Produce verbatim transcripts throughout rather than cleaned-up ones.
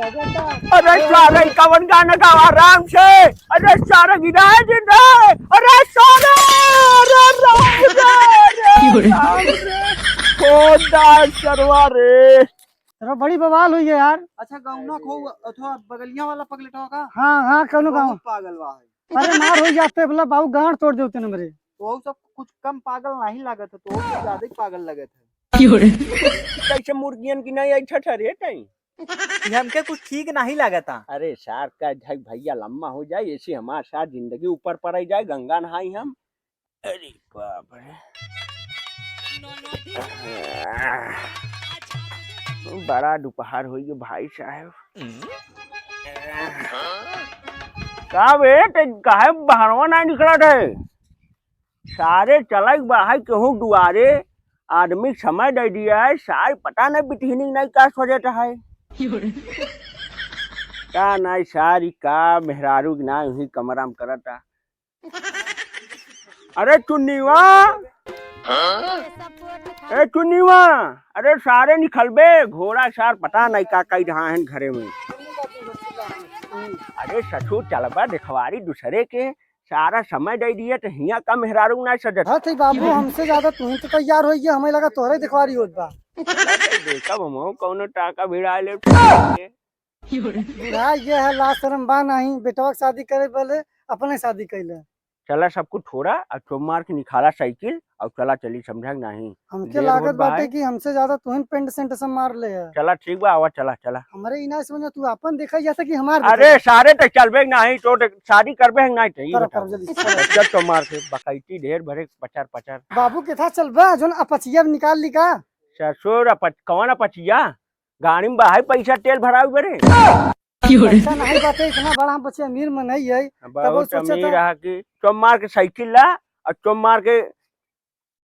अरे सारे, कवन गाना गावा आराम से। अरे सारे, गिराए दिन रे। अरे सारे, अरे राम रे, अरे राम रे। खोदा सरवा रे। अरे बड़ी बवाल हुई है यार। अच्छा, गौना खो अथवा बगलिया वाला पगलेटवा का? हाँ, हाँ, कौनो गाँव? बहुत पागल बा है। अरे मार हो जाते बोला बाबू, गांड तोड़ देते न मेरे। तो वो सब कुछ कम पागल नहीं लागत है, तो वो कुछ ज्यादा ही पागल लगत है। कैसे मुर्गियन की नहीं आई छठा रे टाइम? ये हमके कुछ ठीक नहीं लागता। अरे सार का झक भैया लम्बा हो जाए, ऐसे हमार सार जिंदगी ऊपर पड़ जाए, गंगा नहाई हम। अरे बाप रे, बड़ा दोपहर हो गई भाई साहब। का बे, ते काहे बहरवा ना निकलत है? सारे चलक बा है केहू दुआरे, आदमी समय दे दिया है, सार पता नहीं बिटहिनी नहीं का सोचत है। का नहीं सारी का मेहरारू की ना वही कमरा में करता। अरे चुन्नीवा, ए चुन्नीवा, अरे सारे निकलबे, घोड़ा सार पता नहीं का कई रहा है घरे में। अरे ससुर चलबा देखवारी दूसरे के, सारा समय दे दिए तो हिया का मेहरारू ना सजत। हाँ, तो बाबू, हमसे ज्यादा तू ही तो तैयार हो गया, हमें लगा तोहरे दिखवारी होत बा। देखब हम कौनो टाका भिड़ा ले। बूढ़ा ये है, लाज शर्म बा नहीं, बेटवा के शादी करे बोले, अपने शादी कैले। चला सब कुछ छोड़ा, अब चोमार के निकाला साइकिल, और चला चली, समझा कि नहीं? हमके देर लागत होत बा बाटे है। कि हमसे ज्यादा तुहिन पेंट सेंट सब मार ले है। चला ठीक बा, आवा, चला, चला। हमरे ई ना समझ में, तू अपन देखा जैसे कि हमार अरे देखा। सारे तो चलबे कि नहीं, तो शादी करबे है कि नहीं, तो ई कर, बताओ। कर जल्दी, चल। चल चोमार के, बकैती ढेर भरे पचर पचर। बाबू के था चलबा, जोन अपचिया निकाल ली का? ससुर अपच-, कौन अपचिया? गाड़ी में बाहर पैसा तेल भरावे बरे। पैसा नहीं बाटे, इतना बड़ा हम बच्चे अमीर में नहीं है। बहुत तब वो सोचे अमीर था। रहा कि चोमार के साइकिल ला और चोमार के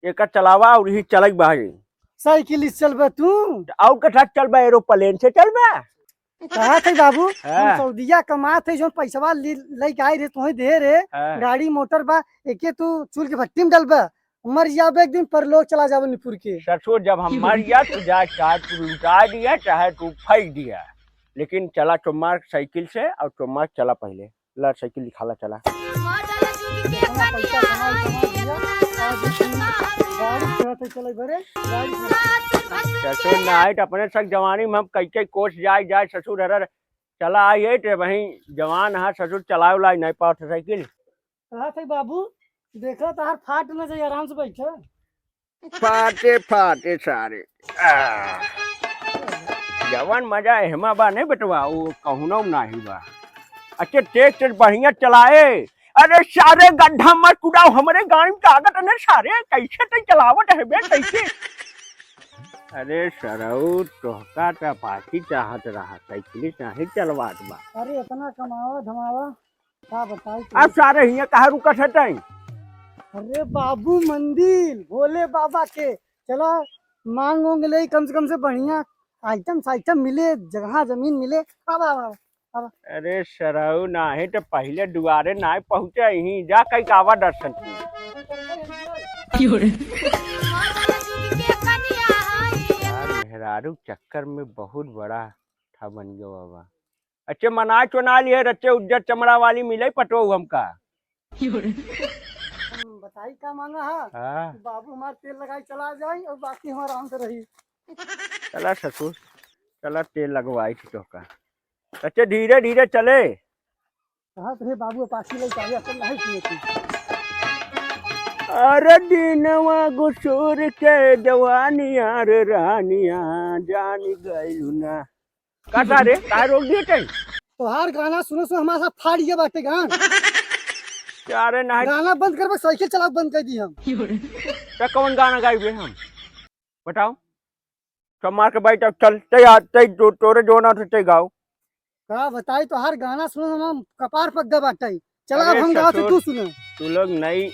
एकर चलावा और ही चलक बाहर। साइकिल से चलबे तू? और कथा चलबे, एरोप्लेन से चलबे? कहा थे बाबू, हाँ। हम सऊदिया कमात है, जो पैसवा ले, लेके आए रहे, तुम्हें दे रहे, हाँ। गाड़ी मोटर बा, एके तू चूल के भट्टी में डलबे, मर जाबे एक दिन, परलोक चला जाबे निपुर के। ससुर, जब हम मर जा, तू जा, चाहे तू लुटा दिया, चाहे तू फेंक दिया, लेकिन चला चोमार साइकिल से और चोमार चला पहले। ला साइकिल निकाला, चला। इतना पैसा कमाई, कमाई दिया, आज इतनी गाड़ी चलाते चले बरे, गाड़ी चलाते। ससुर, नाइट अपने सक जवानी में हम कई कई कोस जाए, जाए ससुर, हरर चला आई है, ते वहीं जवान है ससुर, चलाए उलाए नहीं पावत है साइकिल। कहा थे बाबू, देखा तार फाट न जाए, आराम से बैठे। फाटे, फाटे सारे। आ, जवन मजा एहमा बा ने बेटवा, वो कहूनो में नाही बा। अच्छे तेज तेज बढ़िया चलाए। अरे सारे गड्ढा मत कुदाओ, हमरे गाड़ी में ताकत ने सारे, कैसे ते चलावत है बे, कैसे? अरे सरऊ, तोहका त पाछी चाहत रहा, साइकिल चाहे चलवात बा। अरे इतना कमावा धमावा, का बताई अब तू? सारे हियाँ कहाँ रुकत है तई? अरे बाबू, मंदिर भोले बाबा के, चला मांग ओंग ले, कम से कम से बढ़िया आइटम साइटम मिले, जगह जमीन मिले। अब, अब, अब, अब। अरे सरऊ, नाही तो पहले दुआरे नाही पहुँचे ही, जा कई कावा दर्शन की। यार, मेहरारू चक्कर में बहुत बड़ा ठा बन गया बाबा। अच्छे मनाए चुना लिए, रच्चे उज्जर चमड़ा वाली मिले पटो हमका। हम बताई का मांगा है? हाँ। कि बाबू हमार तेल लगाई चला जाई और बाकी हम आराम से रही। चला ससुर, चला तेल लगवाई थी तोहका। रच्चे धीरे धीरे चले। कहा तो हे बाबू पाछी ले चाहिए, अपन नहीं सुने थी। अरे दिनवा गुसूर के जवानिया रे रानिया, जानी गइलू ना। का सारे, काहे रोक दिए तैं? तोहार गाना सुनो सुनो हमारा साथ फाड़ गया बाटे गान। क्या रे, नहीं। गाना बंद कर, बस साइकिल चलाओ बंद कर दी हम। तो कौन गाना गाइबे हम? बताओ। सब मार के बैठ, चल, तै आ, तै जो, तोरे जो ना उठे, तै गाओ। का बताई, तोहार गाना सुनो हम कपार पक गए बाटे। चला, अरे अब हम गाओ थे, ससुर, तू सुनो। तू लोग नई,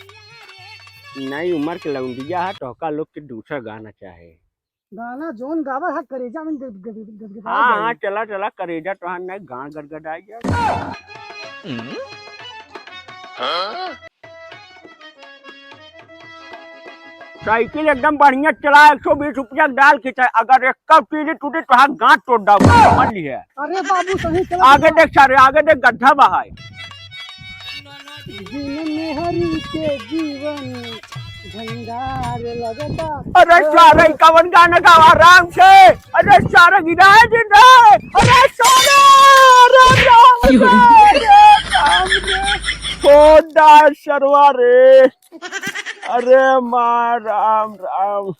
नई उम्र के लौंडिया है, तोहका लोग के दूसरा गाना चाहे। गाना जोन गावा है, करेजा में गद-, गद-, गदगदा हाँ, जाए। हाँ, चला, चला, करेजा तोहार नहीं, गान गदगदा जाए। साइकिल एकदम बढ़िया चला, एक सौ बीस रुपया डाल के चाहे, अगर एक तीली टूटी तो हाथ गांठ तोड़ डाल, समझ लिए। अरे बाबू, सही चला। आगे देख सारे, आगे देख, गड्ढा बहाए। बिन मेहरी के जीवन झंझार लगता। अरे सारे, ई कवन गाना गावा आराम से। अरे सारे, गिराए दिन रे। अरे सारे, अरे राम रे, अरे राम रे। फोन डाल सरवा रे। अरे माँ राम राम।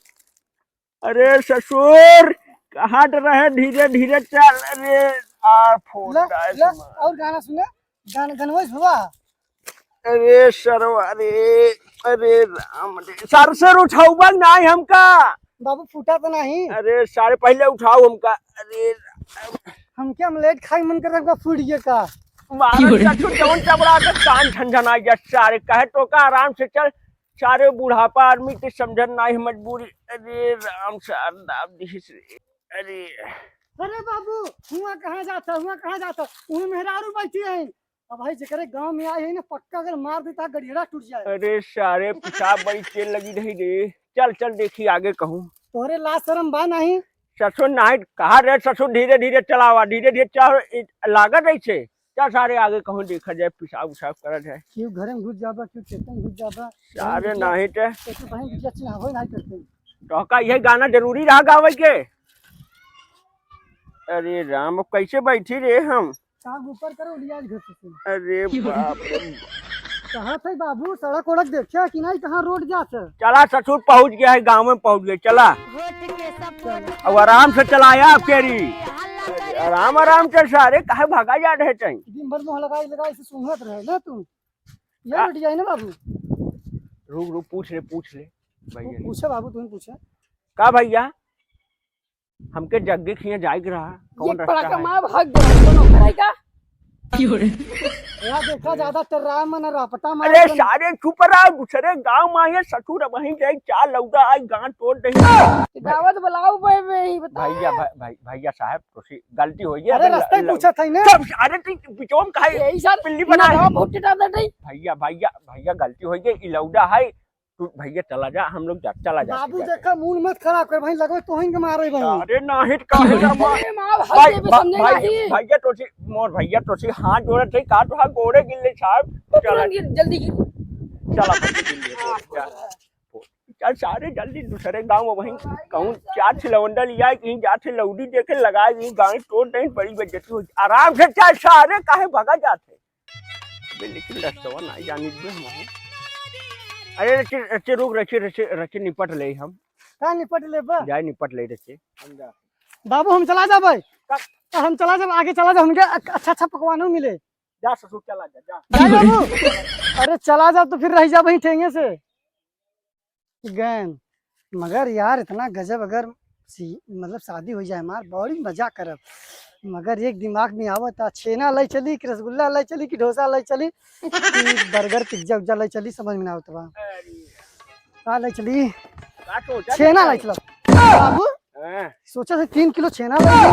अरे ससुर, कहाँ रहे, धीरे धीरे चल। अरे आ फोन ला, डाल ला, माँ। और गाना सुने, गान-, गनवैस हुआ। अरे सरवा रे, अरे राम रे, सर से उठाउबा नाहीं हमका। बाबू फूटा तो नहीं। अरे सारे पहले उठाओ हमका। अरे राम। हमके अमलेट खाई मन कर हमका फूट गया का? मारो क्यों रे? ससुर जवन चबड़ा के कान झनझना गया सारे, कहे तो का आराम से चल। सारे बुढ़ापा आदमी के समझन नाहीं मजबूरी। अरे राम शारदा दिहिस रे। अरे। अरे बाबू, हुआ कहाँ जाता, हुआ कहाँ जाता? वहीं मेहरारू बैठी है। अब भाई जेकरे गांव में आए है ना, पक्का अगर मार देता, गड़ियड़ा टूट जाए। अरे सारे, पेशाब बड़ी तेज लगी रही रे। चल, चल, देखी आगे कहूँ। तोहरे लाज शरम बा नहीं? ससुर नहीं, कहा रे ससुर, धीरे, धीरे चलावा, धीरे, धीरे चल, इ-, लागत है छे। चल सारे, आगे कहूँ देखा जाए, पेशाब उशाब करा जाए। क्यों घरे में घुस जाबा, क्यों खेते में घुस जाबा? सारे घुस जा-, नहीं ते। तो तू कहीं बिटिया चिन्हावे नहीं करते। तो का यह गाना जरूरी रहा गावे के? अरे राम, अब कैसे बैठी रे हम? काम ऊपर करो, लिया घर से। अरे बाप रे। कहाँ थे बाबू, सड़क उड़क देखा कि नहीं, कहाँ रोड जात है? चला ससुर, पहुँच गया है, गाँव में पहुँच गए, चला। अब आराम से चलाया आप केरी। अरे आराम, आराम से सारे, काहे भागा जा रहे तई? दिन भर मुँह लगाई लगाई से सूंघत रहे ना तू। ये का? रोड जाए ना बाबू। रुक, रुक, पूछ ले, पूछ ले। भैया तू ने। पूछे बाबू, तू ही पूछे। का भैया? हमके जग्गे खिया जाए के रहा, ये कौन पड़ा रास्ता का है? माँ भाग गया, कौन ओकर है का? क्यों रे? यार देखा, ज्यादा टर्रा मन रपटा मार अरे के। सारे चुप रहा, दूसरे गांव में आए ससुर, वहीं जाए चार लौड़ा आई गांठ तोड़ दही। गावत बुलाओ बे, बे, ही बता। भैया, भाई, भाई, भैया साहब, तोसी गलती हो गई। अरे अबे रास्ता ही ल-, ल-, पूछा था ही ना। सब, अरे तू बिचवा में काहे यही सर, पिल्ली ना बना? गाँव बहुत टिटा था नहीं। भैया, भैया, भैया गलती हो गई, ई लौड़ा है, तू भैया चला जा, हम लोग जा, चला जा, बाबू चला जा। देखा, मूड मत खराब कर भाई, लगो तोहिन के मारे भाई। अरे नाहीं, काहे ना मार-, अरे माँ, भाई, भाई, बे, भा-, समझे भाई, नहीं। भैया तोसी, मोर भैया तोसी हाथ जोड़त है, का तोहार गोड़े गिर ले साहब, तो चला। तुरंत गिर, जल्दी गिर। चला, जल्दी गिर ले, हाँ, चल। चल सारे जल्दी दूसरे गाँव में वहीं कहूँ चार ठे लवंडा लिया, कहीं चार ठे लौड़ी देखे लगाए, कहीं गाड़ी तोड़ नहीं, बड़ी बेइज्जती हो। आराम से चल सारे, काहे भगा जाते? बे, लेकिन रस्तवा ना जानी बे हम। अरे, रचे, रचे, रुक, रचे, रचे, रचे, निपट ले हम। का निपट ले बा? जाए निपट ले रचे। हम जा। बाबू, हम चला जाबे। का? हम चला जाबे, आगे चला जाबे, हमके अ-, अच्छा, अच्छा पकवानो मिले। जा ससुर, चला जा, जा। जा बाबू। अरे, चला जा तो फिर रह जा वहीं ठेंगे से। गैन, मगर यार, इतना गजब अगर सी-, मतलब, शादी हो जाए हमार, बड़ी मजा करब। मगर एक दिमाग में आवत, आ छेना लै चली कि रसगुल्ला लै चली कि डोसा लै चली कि बर्गर, पिज्जा उज्जा लै चली, समझ में ना आवत बा। अरे। का लै चली? का सोचा छेना था? लै चलब। बाबू, हाँ। सोचा से तीन किलो छेना लै चली।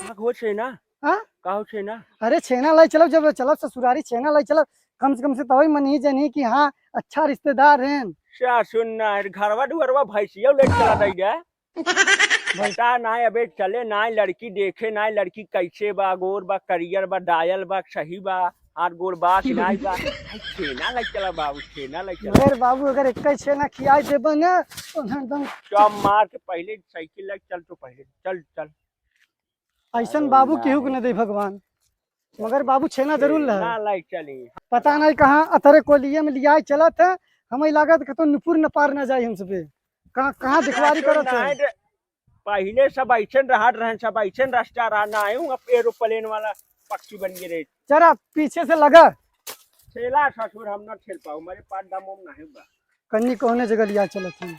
का हो छेना? हाँ? का हो छेना? अरे, छेना लै चलब, जब चलब ससुरारी, छेना लै चलब, कम से कम से तबही मनही जनही कि हाँ, अच्छा रिश्तेदार हैं। क्या सुनना है, घरवा दुआरवा भैंसिया लेके चला दई जा। पता नाहीं, अबे चले नाहीं, लड़की देखे नाहीं, लड़की कैसे बा, गोर बा, करियर बा, डायल बा, सही बा, हाथ गोड़ बा कि नाहीं बा। भाई, छेना लै चला बाबू, छेना लै चला। मगर बाबू, अगर एक ही छेना खियाई देबे ना, तो एकदम चप मार के पहले साइकिल लै चल, तो पहले चल, चल। ऐसन बाबू केहू के न दे भगवान, मगर बाबू छेना जरूर लहे। ना लाई चली। पता नहीं कहाँ अतरे कोलिये में लियाए चलत है, हमें लागत कतो नुपुर न पार न जाए हमसे पे। कहाँ, कहाँ दिखवारी करत है? नहीं रे, पहिले सब ऐसन रहत रहन, सब ऐसन रास्ता रहा, ना आए हूँ, अब एरोप्लेन वाला पक्षी बन गए रे। जरा पीछे से लगा। ठेला ससुर हम ना ठेल पाऊ, हमारे पास दम उम नहीं बा। कन्नी कौने जगह लिया चलत हन?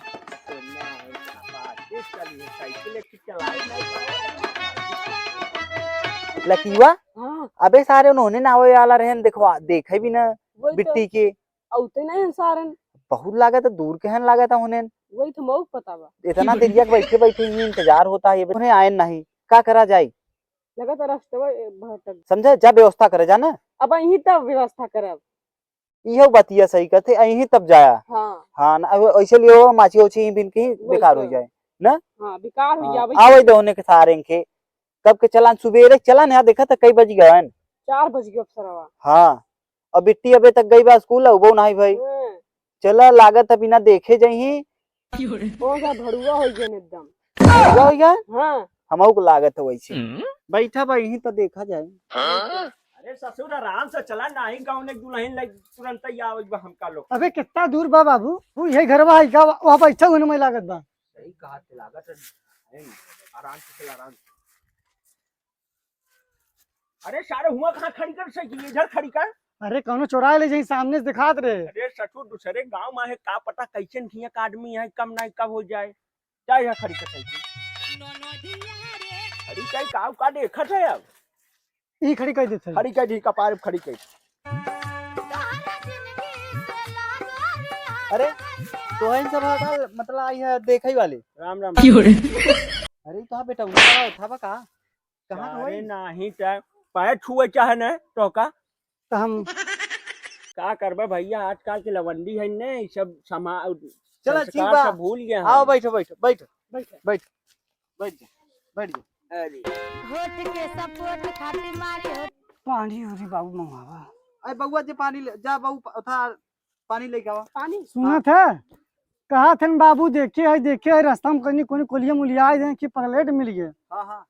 लकिवा, हाँ। अबे सारे उन्होंने ना आवे वाला रहन, देखवा, देखे भी ना वही तो। बिट्टी के। औते नहीं सारन। बहुत लागत है, दूर के हन लागत है उन्हें। वही तो मऊ पता बा। इतना देरिया के बैठे बैठे ही इंतजार होता है, उन्हें आयन नहीं, का करा जाई? लगत है रस्तवा भटक। समझे, जा व्यवस्था करे जा ना। अब यहीं तब व्यवस्था करब। इहो बतिया सही कहते, अहीं तब जाया। हाँ। हाँ, ना, अब ऐसे लियो, माछी ओछी ही बिन के ही वही बेकार तो। हो जाए, ना? हाँ, बेकार हो हाँ, जावे। आवे दो होने के सारे के, कब के चलान, सुबेरे चलान है, देखा था कई बज गए हैं। चार बज गए अब सरवा। हाँ, अब बिट्टी अबे तक गई बा स्कूल, अउबो नाही भाई। हाँ। चला, लागत है बिना देखे जाई ही। कौन सा भड़ुआ हो गया एकदम। भड़ुआ हो गया? हाँ। हमहू को लागत है वैसे। हम्म। बैठा बा, यहीं तो देखा जाए। हाँ। अरे ससुर, आराम से चला, नाही गाँव ने दुल्हन लग तुरंत ही आवे बा हमका लोग। अबे कितना दूर बा बाबू? वो यही घरवा है का? वहाँ बैठा हुआ में लागत बा। सही कहा थे, लागत है। आराम से चला, आराम से। अरे सारे, हुआ कहाँ खड़ी कर सकी, इधर खड़ी कर। अरे कौनो चोराए ले जाई, सामने से दिखात रहे। अरे ससुर, दूसरे गांव में है, का पता कैसन खिया का आदमी है, कम ना कब हो जाए। जा यहाँ खड़ी कर सकी। खड़ी कर, का, का देखत है अब? ई खड़ी कर देते हैं। खड़ी कर दी, कपार पे खड़ी कर। अरे, तो इन सब हटा, मतलब आई है देखई वाले। राम राम। क्यों रे? अरे, तो बेटा, उनका उठावा का? कहाँ का अरे होई? नाही त पैर छुए चाहे न तो का? तो हम का करबे भैया, आजकल के लवंडी है ने, ई सब समा-, चला, ठीक संस्कार बा। सब भूल गए हैं। आओ, बैठो, बैठो, बैठो। बैठो। बैठ। बैठ जा, बैठ जा। अरे। होठ के सपोर्ट खातिर मारी होठ। पानी उरी बाबू मंगावा। अरे बउआ, जे पानी ले, जा बाबू, प-, उठा, पानी लेके आवा। पानी? सुनत है? कहा थे न बाबू, देखे है, देखे है, रास्ता में कहीं कोनी कोलिया मुलिया आए दें कि पगलेट मिल गए। हाँ, हाँ।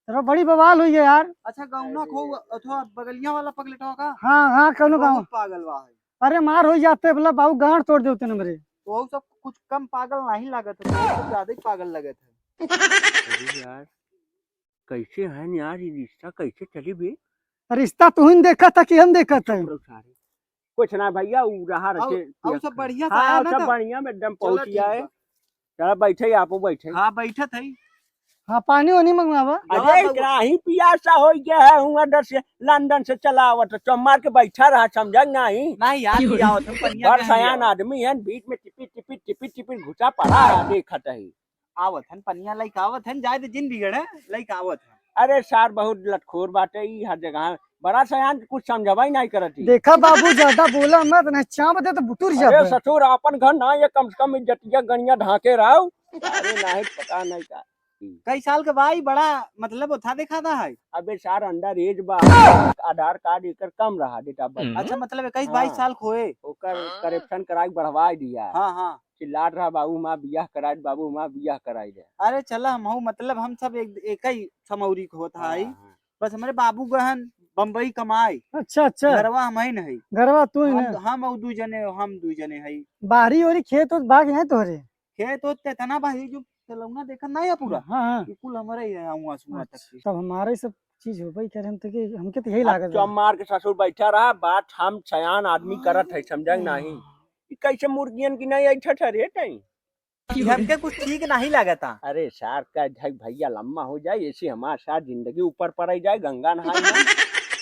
तेरा बड़ी बवाल हुई है यार। अच्छा, गौना अरे। खो अथवा बगलिया वाला पगलेट होगा? हाँ, हाँ, कौनो बहुत गाँव। पागल बा है। अरे मार हो जाते, बोला बाबू गांड तोड़ देते न मेरे। तो वो सब कुछ कम पागल नहीं लागत है, बहुत ज्यादा ही पागल लगत है। अरे यार, कैसे है यार, ये रिश्ता कैसे चली बे? रिश्ता तू ही देखा था कि हम देखा था? चुप रहो सारे। कुछ ना भैया, उ रहा और, रखे और सब बढ़िया सा हाँ, आया ना सब था? बढ़िया में एकदम चलो पहुँच ठीक गया है। बा। चला बैठे, आपो बैठे। हाँ, बैठत है। हाँ, पानी वानी मंगवावा। अरे, जवाब दो। इतना ही पियासा हो गया है, हुआ डर से लंदन से चला आवत, चौमार के बैठा रहा, समझा नहीं? नहीं यार, क्यों? पिया आवत, हम पनिया बड़ कहाँ सयान लिया? आदमी है, बीच में टिपिर, टिपिर, टिपिर, टिपिर घुसा पड़ा है, देखत है। आवत हन, पनिया लइके आवत हन, जाए दे जिन बिगड़ है, लइके आवत हन। अरे सार, बहुत लटखोर बाटे ई हर जगह, बड़ा सयान के कुछ समझवा ही नहीं करत ही। देखा बाबू, ज्यादा बोला मत, नहीं चाप दे तो बुटुर अरे जाबे। ससुर, आपन घर ना ये, कम से कम इज्जतिया गनिया ढांके रहो। अरे नहीं, पता नहीं का। कई साल के भाई बड़ा मतलब उठा देखा था है। अबे सार, under age बा, आधार कार्ड एकर कम रहा, date of birth। अच्छा, मतलब इक्कीस हाँ। बाईस साल खोए। ओकर correction कराई बढ़वा दिया। हाँ, हाँ। चिल्लात रहा, "बाबू माँ बियाह कराई, बाबू माँ बियाह कराई दे।" अरे चला, हम हूँ, मतलब हम सब एक, एक ही समौरी के होत हाँ, हई। हाँ। बस हमरे बाबू गहन बम्बई कमाए। अच्छा, अच्छा। घरवा हम ही नहीं। घरवा तू ही हम, ना? हम और दू जने, हम दू जने हई। बारी ओरी खेत ओत बाग है तोहरे? खेत ओत त इतना बा, ई जो तलौना देखत ना है पूरा, हाँ, हाँ। ई कुल हमरे ही है, हुआं से हुआं तक अच्छा, के। तब हमारे सब चीज होबे करे, हम तो के, हमके तो यही अब लागत बा। चुप मार के ससुर बैठा रहा, बात हम सयान आदमी करत है, समझा कि नहीं? हाँ। ई कैसे मुर्गियन की नहीं ऐठा ठहरे तई? ई हमके कुछ ठीक नहीं लागता। अरे सार का ढक भैया लम्बा हो जाए, ऐसे हमार सार जिंदगी ऊपर पड़ जाए, गंगा नहाए में।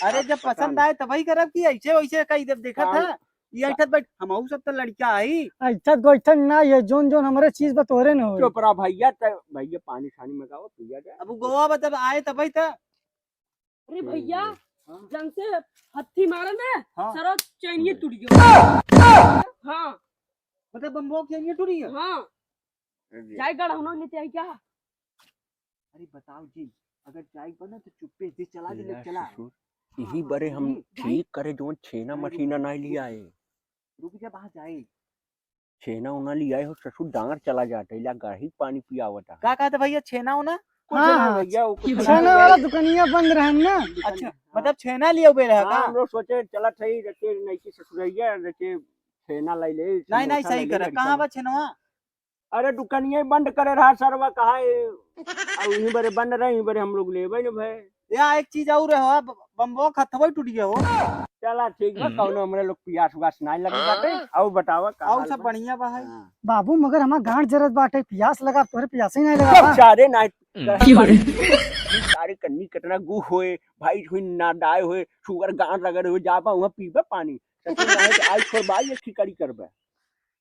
अरे आप जब पता पसंद नहीं। आए तबही करब कि ऐसे वैसे कही देब, देखत काम है? ई ऐठत बैठ, हमहू सब त लड़का हई। ऐठत गोइठत ना, ये जोन जोन हमरे चीज बा तोहरे न होई। चुप रहा भैया, त भैया पानी छानी मंगाओ, पिया जाए। अब उ गोवा बा जब आए तबही त। अरे भैया, हम्म। हाँ। जन से हत्थी मारे में हाँ। सरो चैनिये टूट गयो। हाँ। मतलब बम्बो के चैनिये टूट गयो? हाँ। अरे। जाए गढ़ हम लोग लेते आई क्या? अरे बताओ जी, अगर जाए बना तो चुप्पे से चला दे, ले चला। ससुर, यही हाँ, बरे हम नहीं, ठीक करे जोन छेना नहीं, मशीना रुक, नहीं लिया है। रुक जा, वहाँ जाए। छेना उना लिया हो ससुर, डांगर चला जाता, इला गाही पानी पियावता। का कहते भैया, छेना उना? कुछ हाँ, ना हाँ। भैया, वो कुछ छेना वाला दुकानिया बंद रहन ना। अच्छा, हाँ। मतलब छेना लिया हुए रहा हाँ, का? हम लोग सोचे चला सही रखे, नहीं कि ससुरैया रखे, छेना लाई ले, नहीं, नहीं, समोसा सही लाई ले, करे। कहाँ बा छेनवा? अरे दुकानिया बंद करे रहा सरवा, कहा है, अब यहीं बरे बंद रहे, यहीं बरे हम लोग लेबे न भए। या एक चीज और है, ब-, बम्बो के हथवा टूट गया हो। चला ठीक बा, हम्म। कौनो हमरे लोग पियास उआस नाई लगे बाटे। हाँ। और बतावा का और हाल सब बा? बढ़िया बा है। हाँ। बाबू, मगर हमार गांड जरत बाटे, पियास लगा, तोहरे पियास ही नहीं लगा चुप बा। सारे नाई, हम्म। सारे कन्नी कितना गु होए, भाई हुई ना दाए होए, सुगर गांड रगड़े हो, जाबा वहाँ पीबे पानी। ससुर नाई तो आई छोड़ बाई, एक खिकड़ी करबे।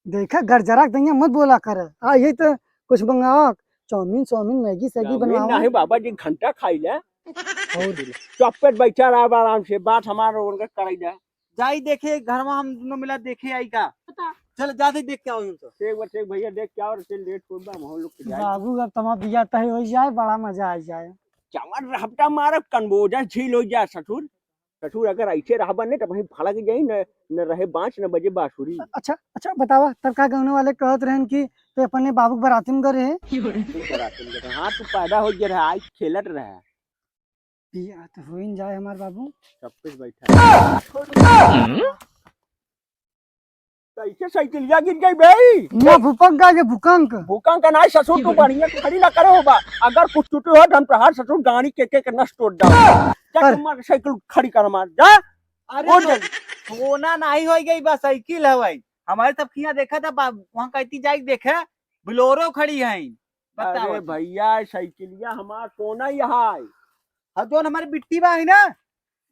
देखा, गरजरा के दहिया मत बोला कर। आ, यही तो कुछ मंगावा, चाउमीन, चाउमीन, मैगी, सैगी चाउमीन बनवावा। नहीं बाबा जी, घंटा खाई ले। और चुप्पे बैठा रहा आराम से, बात हमारा उनका कराई दे। जाई देखे, घरवा हम दुनो मिला देखे आई का। बता। चल, जाते देख के आओ हम तो। ठीक बा, ठीक भैया, देख के आओ, चल, लेट हो बा, हम लोग के जाई। बाबू, अब तमा बिया तय हो जाए, बड़ा मजा आ जाए। चवर रहपटा मारब, कनबोजा झील हो जाए, ससुर। ससुर, अगर ऐसे रहबा ने, तब वहीं भड़क जाई, न, न रहे बांस, न बजे बांसुरी। अच्छा, अच्छा, बतावा, तब का गौने वाले कहत रहन कि ते अपने बाबू के बराती में गए रहे? तू बराती में गए रहे। हाँ, तू पैदा हो गया रहा, आज खेलत रहा। बिया तो होइन जाए हमार बाबू। सब कुछ बैठा। कैसे साइकिलिया गिर गई बे? ना, भूकंप का, ये भूकंप। भूकंप का ना, ससुर, तू बढ़िया से खड़ी ना करे हो बा। अगर कुछ टूटे हो, तो हम तोहार ससुर गाड़ी के, के, के नस तोड़ डाल। जा अरे। तुम मार साइकिल खड़ी कर मार, जा। अरे उठ तो जा। सोना नहीं हो गई बा, साइकिल है भाई। हमारे सब खिया देखा था बा-, वहाँ कहती जाए देखे, बोलेरो खड़ी है। बताओ अरे जी। भैया, साइकिलिया हमार सोना ही है। हाँ, जोन हमारे बिट्टी बा है ना,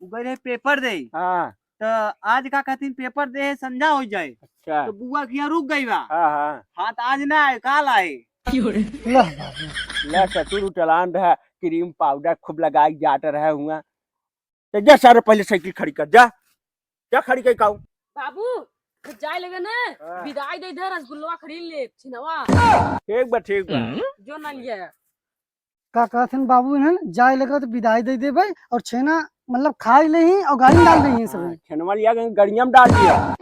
उ गए रहे पेपर दे। हाँ। तो आज का कहतीन पेपर दे, संझा हो जाए। अच्छा। तो बुआ के यहाँ रुक गई बा। हाँ, हाँ। हाँ, तो आज ना आए, काल आए। ला बाबू। ला ससुर उठलान रहा, क्रीम पाउडर खूब लगाई जात रहा हुआ। तो जा सारे पहले साइकिल खड़ी कर, जा। जा खड़ी कर काऊ। बाबू, तो जाए लगे ना, हाँ। विदाई दे दे, रसगुल्ला खरीद ले, छिनवा। ठीक बा, ठीक बा। जो ना लिया। का कहत हन बाबू, इन्हन जाए लगे तो विदाई दे देबे और छेना मतलब खा ही लेही और गाड़ी में डाल देही सब। हाँ, छेनवा लिया के गड़िया में डाल दिया।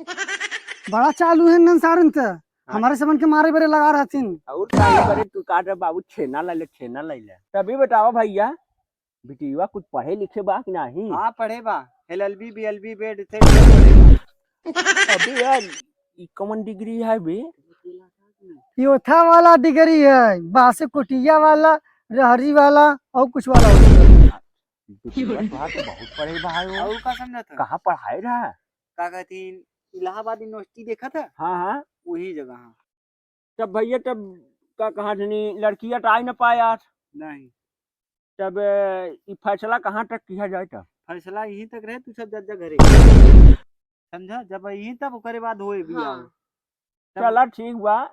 बड़ा चालू है इन्हन सारन त। हाँ। हमारे सबन के मारे बरे लगा रहथिन। और का करे तू, का रे बाबू, छेना ले ले, छेना ले ले। तभी बताओ भैया, बिटिया कुछ पढ़े लिखे बा कि नाही? हाँ, पढ़े बा। L L B, B L B, bed से पढ़े बा। अबे यार, ई कौन डिग्री है बे? योथा वाला डिग्री है, बासे कोटिया वाला, रहरी वाला और कुछ वाला हो। बिटिया तोहार तो बहुत पढ़े बा हो। और का समझत है? कहाँ पढ़ाए रहा? का कहतीन, इलाहाबाद यूनिवर्सिटी देखा था? हाँ, हाँ। वही जगह है। तब भैया, तब का कहा जनी, लड़किया तो आए न पाए आज। नहीं। तब, ए, ई फैसला कहाँ तक किया जाए तब? फैसला यहीं तक रहे, तू सब जा, जा घरे। समझा? जब यहीं तब ओकरे बाद होए भी हाँ। आओ। तब चला ठीक बा,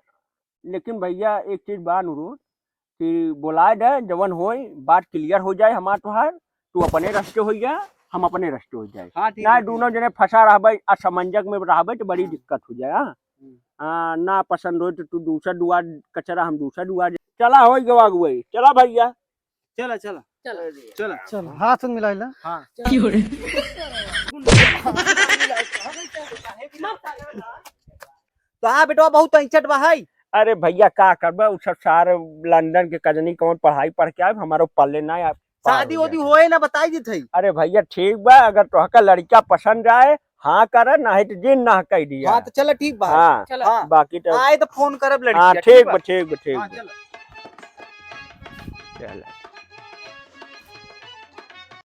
लेकिन भैया एक चीज बा अनुरोध कि बोलाए दे, जवन होए बात clear हो जाए हमार तोहार, तू अपने रस्ते हो जा, हम अपने रस्ते हो जाए। हाँ, ठीक ना है, ठीक दोनों है। जने फंसा रहबे, असमंजक में रहबे तो बड़ी हाँ। दिक्कत हो जाए। हाँ? हम्म। हाँ, ना पसंद हो तो तू दूसरा दुआर कचरा, हम दूसरा दुआर। चला हो गवा गुआई, चला भैया। चला, चला। चला। चला। चल, हाथ उन मिलाइला। हाँ। चला। तो हाँ बेटवा, बहुत ऐंचट बा है। अरे भैया, का करबे, उ सब सारे लंदन के कजनी कौन पढ़ाई पढ़ के आए, हमारो पल्ले ना आए। शादी वादी होए ना, बताई देत हई। अरे भैया, ठीक बा, अगर तोहका लड़का पसंद आए, हाँ करे, नाहीं तो जिन ना कह दिया। हाँ, तो चला, ठीक बा। हाँ, चला। हाँ। बाकी तो आए तो फोन करब लड़की हाँ, के, ठीक ठीक बा, बा? ठीक बा, ठीक हाँ, बा। चला। चला।